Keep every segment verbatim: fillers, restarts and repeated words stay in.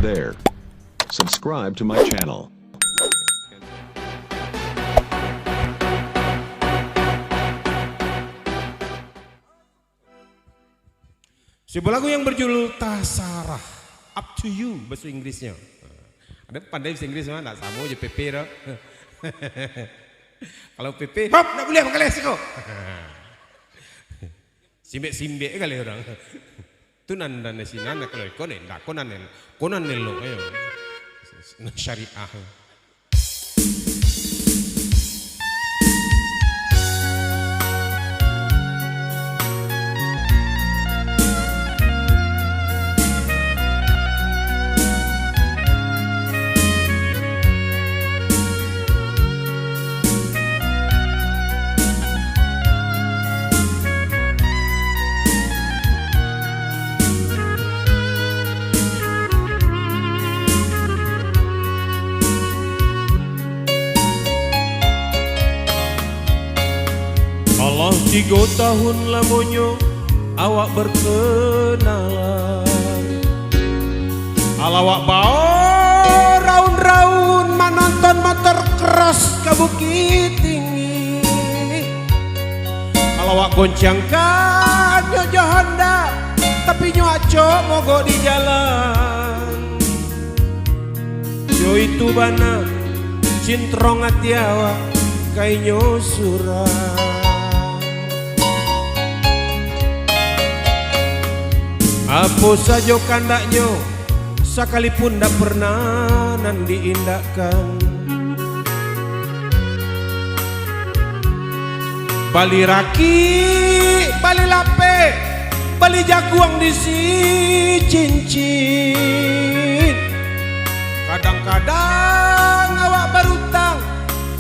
there. Subscribe to my channel. Sebuah lagu yang berjudul Tasarah. Up to you, bahasa Inggrisnya. Ada pandai bahasa Inggris mah, ndak samo jo P P doh. Kalau P P, "Hop, ndak buliah manggaleh siko." Simbek-simbek kali urang. Tu nan, nan sinan, kalau iko ni, ndak, ko nan el-, ko nan elok, ayo. Nan syariah. Alah tigo tahun lamonyo awak berkenalan. Alah awak bao raun-raun manonton motor cross ka Bukittinggi. Alah awak goncangkan nyo jo Honda, tapi nyo acok mogok di jalan. Yo itu bana, cintrong ati awak ka inyo surang. Apo sajo kandaknyo, sakalipun ndak pernah nan diindakkan. Bali rakik, bali lapek, bali jaguang di si cincin. Kadang-kadang awak barutang,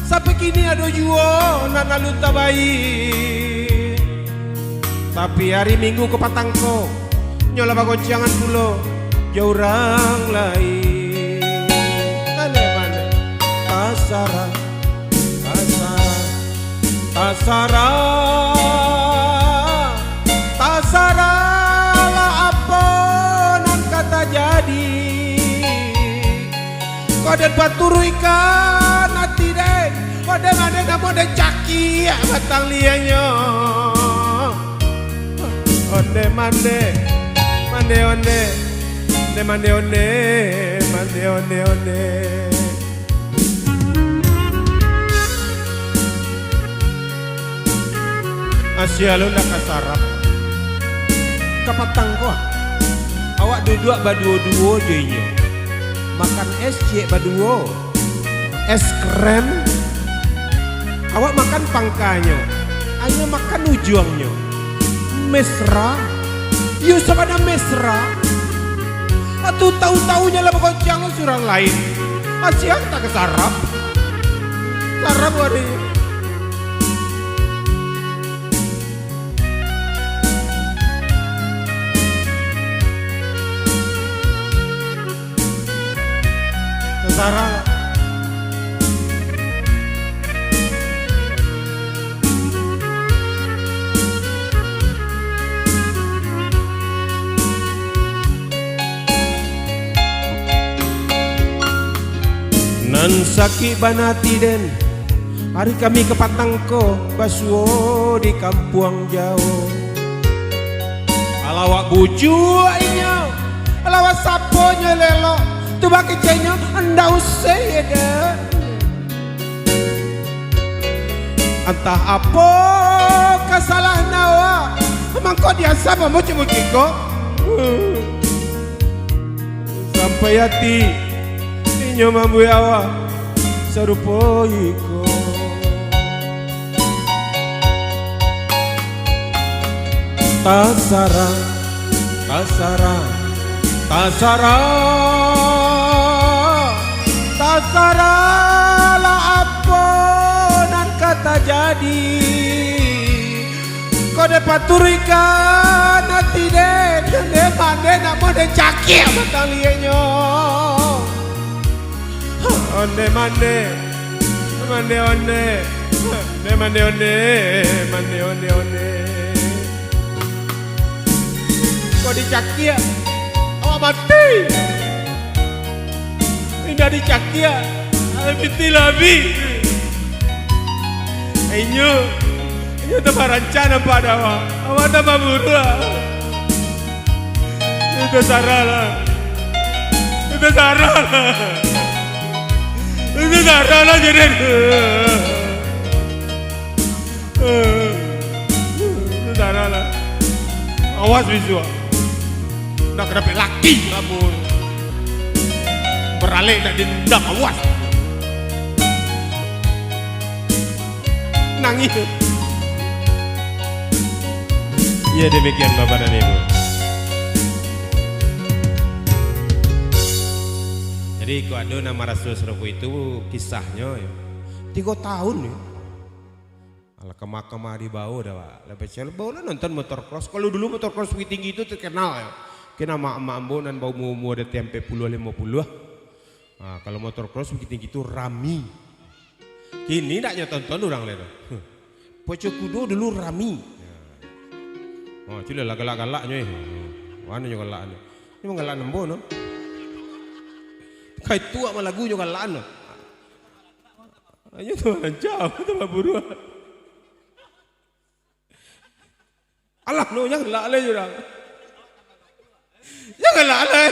sampai kini ado juo nan alun tabayia. Tapi ari Minggu kapatang ko, nyo lah bagoncangan pulo jo urang lain. Mane, mane. Tasarah, tasarah, tasarah, tasarah lah apo nan ka tajadi. Kok den paturuikan ati den, kok den mande namo den cakiak batang lianyo. Onde mande, mande onde, onde mande onde, mande onde onde. Asia lo ndak kasarap. Kapatang ko, awak duduak baduo-duo jo inyo. Makan es ciek baduo. Es krem. Awak makan pangkanyo. Inyo makan ujuangnyo. Mesra. Iyo sabana mesra. Atu tahu-tahunyo lah bagoncang surang lain. Asia tak kasarap. Sarap wari. Tasarah. Nan sakik bana ati den, ari kami kapatang ko basuo di kampuang jauah. Alah awak bujuak inyo, alah awak saponyo elok, tu bakecenyo ndak usah ado. Antah apo kasalahan awak, mangko diasah mamuji-muji ko. Sampai ati inyo mambuek awak sarupo iko. Tasarah, tasarah, tasarah, tasarahlah apo nan ka tajadi. Kok den paturuikan ati den, den mande namo den cakiak batang lianyo. Onde mande, mande onde, onde mande onde, mande onde onde. Kok dicakiak, awak mati. Indak dicakiak, ai pitih lah abih. Inyo, inyo tambah rancak nampak dek awak. Awak tambah buruak. Itu Sarah lah. Itu Sarah lah. Itu Sarah lah jadi. Itu Sarah lah. Awas bisuak. Nak kena laki kamu. Beralek nak dendam, awas. Nangis. Ya, demikian Bapak dan Ibu. Jadi, kok ado nan maraso sarupo itu, kisahnyo, yo. Tigo tahun, yo. Alah, kama-kama dibao dah, Pak. Lah, pecel bao lah nonton motor cross. Kalau dulu motor cross Bukittinggi tu terkenal, yo. Kena amak-amak ambo nan baumua-umua di ateh ampek puluah, limo puluah. Ah, kalau motor cross Bukittinggi tu rami. Kini ndak nyo tonton urang lai tu. Huh. Poco kudo dulu rami. Oh, culolah galak-galaknyo, eh. Mano nyo galak tu? Nyo manggalak nembo, no. Kai tuak malagu nyo galak, no. Ayo tu rancak, tu buruak. Alah, no, jangan galak lai urang. Jangan galak lai.